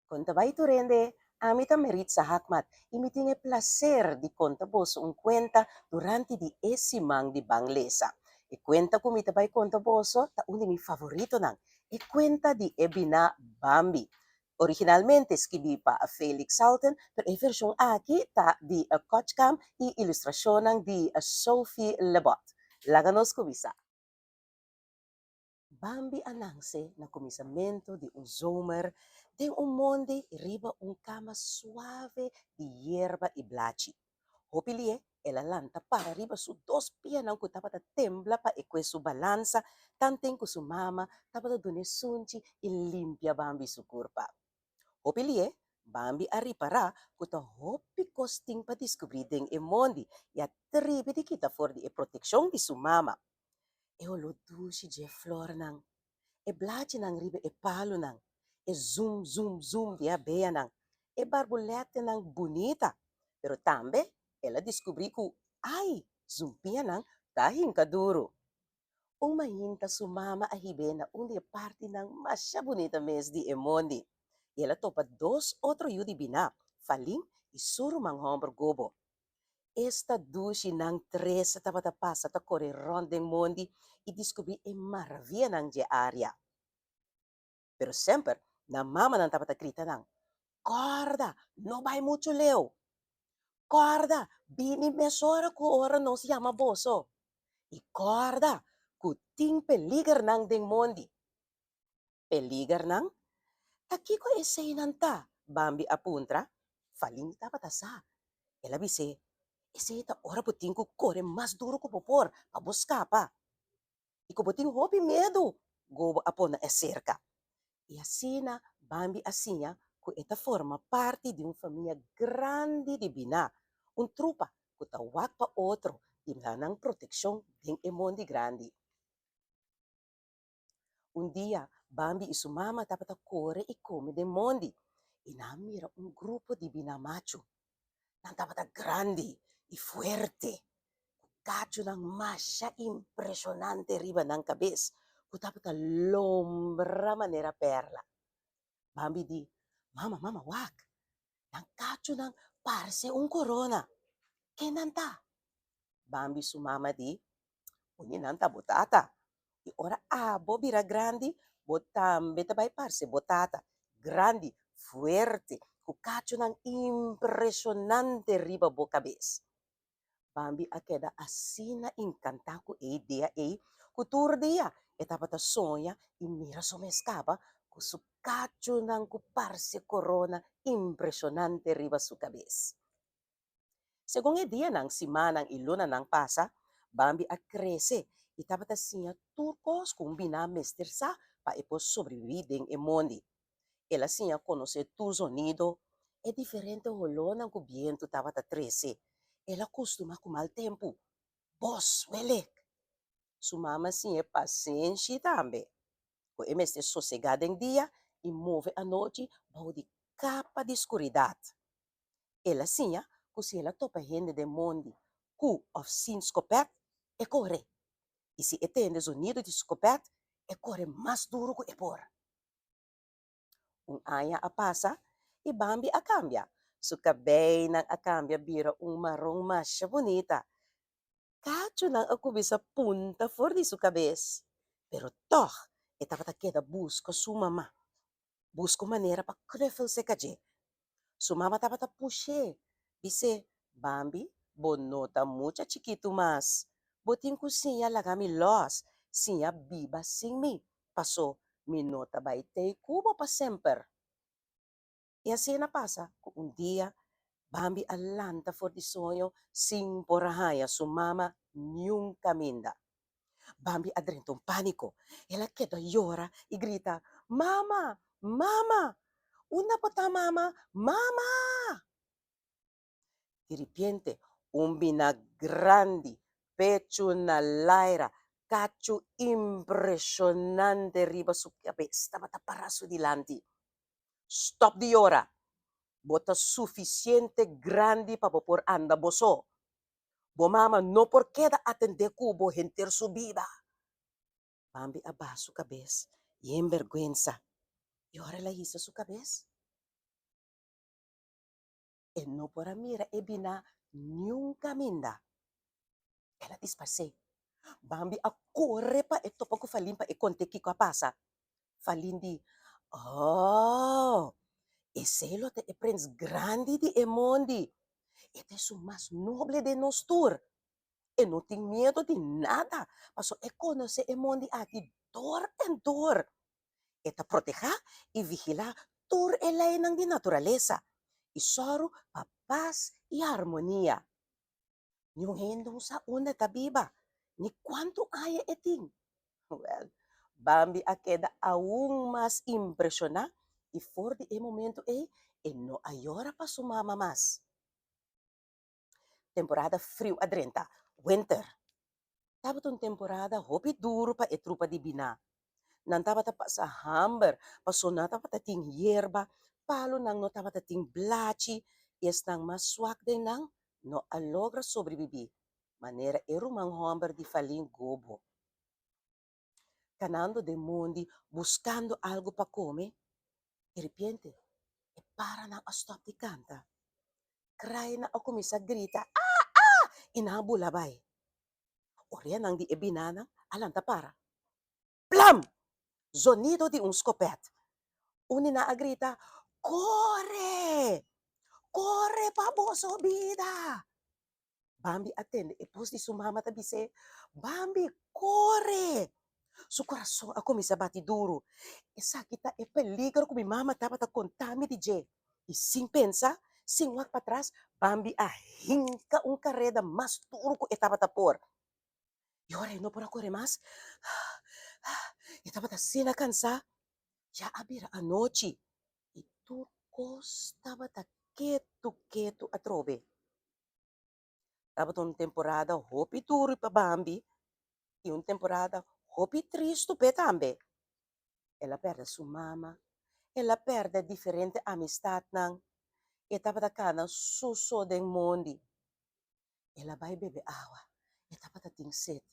Kon ta bai tur hende? Ami ta Meritza Haakmat i mi tin e plaser di konta boso un kuenta durante di e siman di Ban Lesa. E kuenta ku mi ta bai konta boso ta un di mi favoritonan, e kuenta di e biná Bambi. Originalmente skibí pa Felix Salten, pero e vershon aki ta di Kotschkamp i ilustrashonnan di Sophie Lebot. Laga nos kuminsá. Bambi a nanse na kuminsamentu di un zomer den un mondi riba un kama suave di yerba i blachi. Hopi lié el a lanta para riba su dos pianan ku tabata tembla pa e kue su balansa tanten ku su mama tabata dun'é sunchi i limpia Bambi su kurpa. Hopi lié Bambi a ripará ku ta hopi kos tin pa diskubrí den e mondi i a tribi di kita for di e protekshon di su mama. E oló dushi dje flornan, e blachinan riba e palunan, e zum zum zum di e abeanan, e barbulètenan bunita. Pero tambe el a diskubrí ku, ai, zumpianan ta hinka duru. Un mainta su mama a hib'é na un di e partinan masha bunita mes di e mondi, i el a topa dos otro yu di biná, Falin i su ruman hòmber Gobo. Esta dushi nan tres tabata pasa ta kore rònt den mondi i diskubrí e maravianan dje área. Pero semper nan mamanan tabata grita nan, Kòrda, no bai muchu leu! Kòrda, bini mesora ku ora nos yama boso! I kòrda ku tin peligernan den mondi. Peligernan? Ta kiko eseinan ta? Bambi a puntra. Falin tabata sa. El a bis'é, Esei ta ora bo tin ku kore mas duru ku bo por pa bo skapa. I ku bo tin hopi miedu, Gobo a pone e serka. I asina Bambi a siña ku e ta forma parti di un famia grandi di biná, un trupa ku ta wak pa otro i na nan protekshon den e mondi grandi. Un dia Bambi i su mama tabata kore i kome den mondi i nan a mira un grupo di biná machu. Nan tabata grandi i fuerte, ku kachunan masha impreshonante riba nan kabes ku tabata lombra manera pèrla. Bambi di, Mama, mama, wak! Nan kachunan parse un korona. Ken nan ta? Bambi su mama di, Uni nan ta bo tata. I ora abo bira grandi, bo tambe ta bai parse bo tata, grandi, fuerte, ku kachunan impreshonante riba bo kabes. Bambi a keda asina inkantá ku e idea ei ku tur dia e tabata soña i mira su mes kaba ku su kachunan ku parse korona impreshonante riba su kabes. Segun e dianan, simannan i lunanan pasa, Bambi a krese i tabata siña tur kos ku un biná mester sa pa e por sobrebibí den e mondi. El a siña konosé tur zonido, e diferente holónan ku bientu tabata trese. El a kustumá ku mal tempu. Bos, welek! Su mama siñ'é pasenshi tambe, ku e mester sosegá den dia i move anochi bou di kapa di skuridat. El a siña ku si el a topa hende den mondi ku òf sin skopèt, e kore. I si e tende zonido di skopèt, e kore mas duru ku e por. Un aña a pasa i Bambi a kambia. Su kabeinan a kambia bira un maron masha bunita. Kachunan a kuminsá punta for di su kabes, pero tòg e tabata keda buska su mama. Buska un manera pa knùfel seka dje. Su mama tabata push'é, bis'é, Bambi, bo no ta mucha chikitu mas. Bo tin ku siña laga mi lòs, siña biba sin mi, pasó mi no ta bai tei ku bo pa semper. I asina a pasa ku un dia Bambi a lanta for di soño sin por a haña su mama niun kaminda. Bambi a drenta un pániko. El a keda yora i grita, Mama! Mama! Unda bo ta, mama? Mama! Di ripiente, un bina grandi, pechu na laira, kachu impreshonante riba su kabes tabata pará su dilanti. Stòp di yora! Bo ta sufisiente grandi pa bo por anda bo so. Bo mama no por keda atendé ku bo henter su bida. Bambi a baha su kabes yen bèrgwensa. I ora el a hisa su kabes, E no por a mira e biná niun kaminda. El a disparsé. Bambi a kore pa e topa ku Falin pa e kont'é kiko a pasa. Falin di, Oh, esei lo ta e prens grandi di e mondi. E ta esun mas noble den nos tur. E no tin miedu di nada, pasobra e konosé e mondi aki dor en dor. E ta protehá i vigilá tur e leinan di naturalesa i sòru pa pas i harmonia. Niun hende no sa unda e ta biba ni kuantu aña e tin. Wèl, Bambi a keda aun mas impreshoná i for di e momentu ei e no a yora pa su mama mas. Temporada friu a drenta, winter. Tabata un temporada hopi duru pa e trupa di biná. Nan tabata pasa hamber pasobra no tabata tin yerba, palunan no tabata tin blachi i esnan mas swak den nan no a logra sobribibí, manera e ruman hòmber di Falin Gobo. Kanando den mondi buskando algu pa kome, diripiente e paranan a stòp di kanta. Krainan a kuminsá grita, Ah! Ah! I nan a bula bai. Oreanan di e binanan a lanta para. Plam! Zonido di un skopèt. Un di nan a grita, Kore! Kore pa boso bida! Bambi a tende e bos di su mama ta bis'é, Bambi, kore! Su kurason a kuminsá bati duru. Esaki ta e peligro ku mi mama tabata konta mi di dje. I sin pensa, sin wak patras, Bambi a hinka un kareda mas duru ku e tabata por. I ora e no por a kore mas, e tabata asina kansá. Ya a bira anochi i tur kos tabata ketu ketu atrobe. Tabata un temporada hopi duru pa Bambi i un temporada hopi tristu p'e tambe. El a pèrdè su mama, el a pèrdè diferente amistatnan, e tabata kana su so den mondi. El a bai bebe awa, e tabata tin set.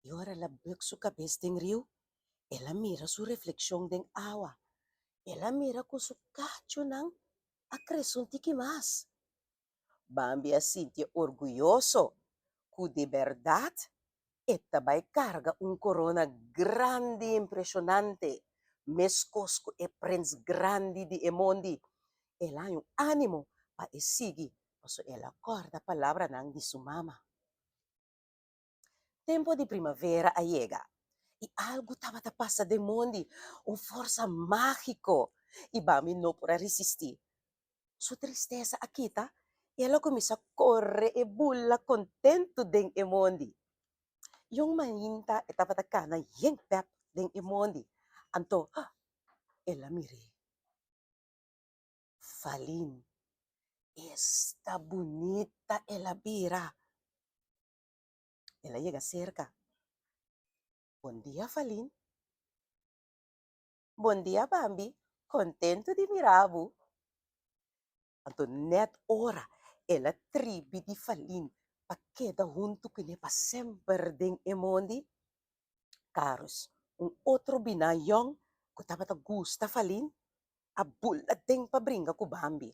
I ora el a bùk su kabes den riu, el a mira su reflekshon den awa. El a mira ku su kachunan a krese un tiki mas. Bambi a sintié orguyoso ku di bèrdat e ta bai karga un korona grandi i impreshonante, meskos ku e prens grandi di e mondi. El a haña un ánimo pa e sigui, pasobra el a kòrda palabranan di su mama. Tempu di primavera a yega i algu tabata pasa den mondi, un forsa mágiko, i Bambi no por a risistí. Su tristesa a kita i el a kuminsá kore e bula kontentu den e mondi. I un mainta e tabata kana yen pèp den e mondi, anto el a mir'é. Falin, esta bunita el a bira! El a yega serka. Bon dia, Falin. Bon dia, Bambi. Kontentu di mira bo. Anto nèt ora el a tribi di Falin pa keda huntu kuné pa semper den e mondi, Karus, un otro biná yòn ku tabata gusta Falin, a bula den pa bringa ku Bambi.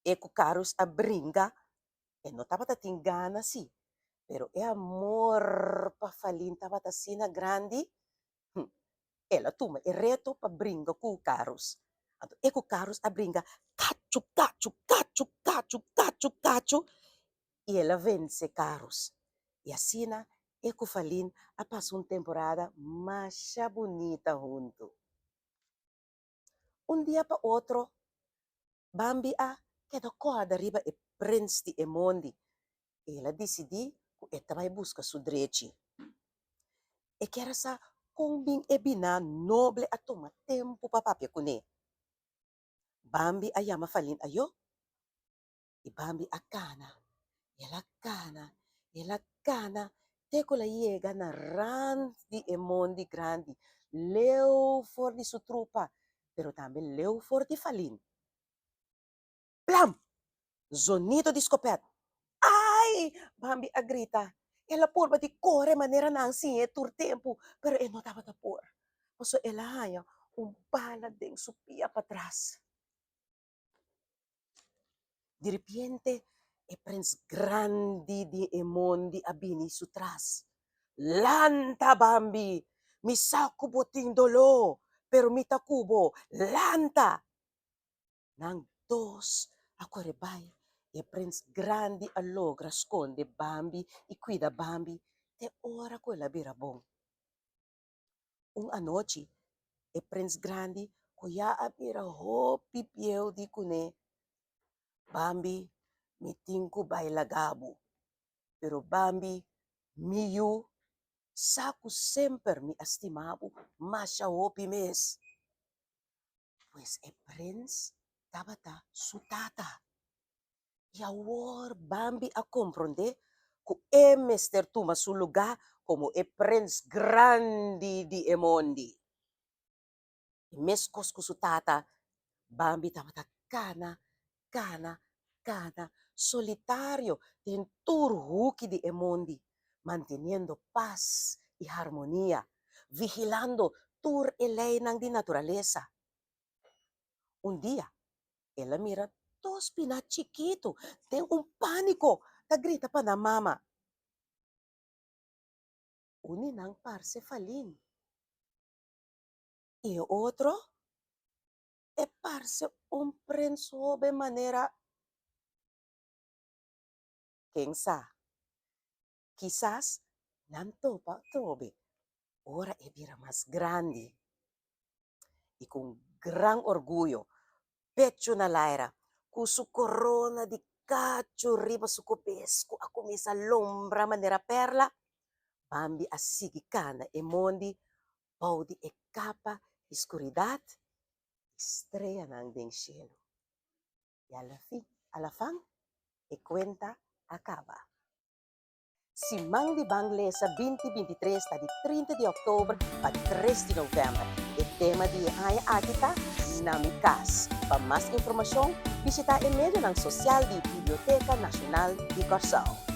E ku Karus a bringa E no tabata tin gana sí, pero e amor pa Falin tabata asina grandi, hm, el a tuma e reto pa bringa ku Carus. Anto e ku Carus a bringa kachu, kachu, kachu, kachu, kachu, kachu, i el a vense Carus. I asina e ku Falin a pasa un temporada masha bunita huntu. Un dia pa otro, Bambi a keda kòrda riba e prens di e mondi i el a disidí ku e ta bai buska su drechi. E kier a sa kon bin e biná noble a tuma tempu pa papia kuné. Bambi a yama Falin ayó. I Bambi a kana, el a kana, el a kana te ku el a yega na rand di e mondi grandi, leu for di su trupa, pero tambe leu for di Falin. Plam! Zonido di skopèt. Ai! Bambi a grita. El a purba di kore manera nan siñ'é tur tempu, pero e no tabata por, pasobra el a haña un bala den su pia patras. Diripiente e prens grandi di e mondi a bini su tras. Lanta, Bambi! Mi sa ku bo tin doló, pero mi ta ku bo. Lanta! Nan dos a kore bai i e prens grandi a logra skonde Bambi i kuida Bambi te ora ku el a bira bon. Un anochi, e prens grandi ku ya a bira hopi bieu di kuné, Bambi, mi tin ku bai laga bo. Pero Bambi, mi yu, sa ku semper mi a stima bo masha hopi mes. Pues e prens tabata su tata. I awor Bambi a komprondé ku e mester tuma su lugá komo e prens grandi di e mondi. I meskos ku su tata, Bambi tabata kana, kana, kana solitario den tur huki di e mondi, manteniendo pas i harmonia, vigilando tur e leinan di naturalesa. Un dia, el a mira dos piná chikitu den un pániko ta grita pa nan mama. Un di nan parse Falin i e otro e parse un prens hoben manera ken sa. Kisas nan topa atrobe ora e bira mas grandi. I ku un gran orguyo, pechu na laira, ku su korona di kachu riba su kobes ku a kuminsá lombra manera pèrla, Bambi a sigui kana e mondi bou di e kapa di skuridat i streanan den shelu. I alafin, alafan, e kuenta a kaba. Siman di Ban Lesa 2023 ta di 30 di òktober pa 3 di novèmber. E tema di e aña aki ta Na mi kas. Pa mas informashon, bishitá e medionan sosial di Biblioteka Nashonal di Kòrsou.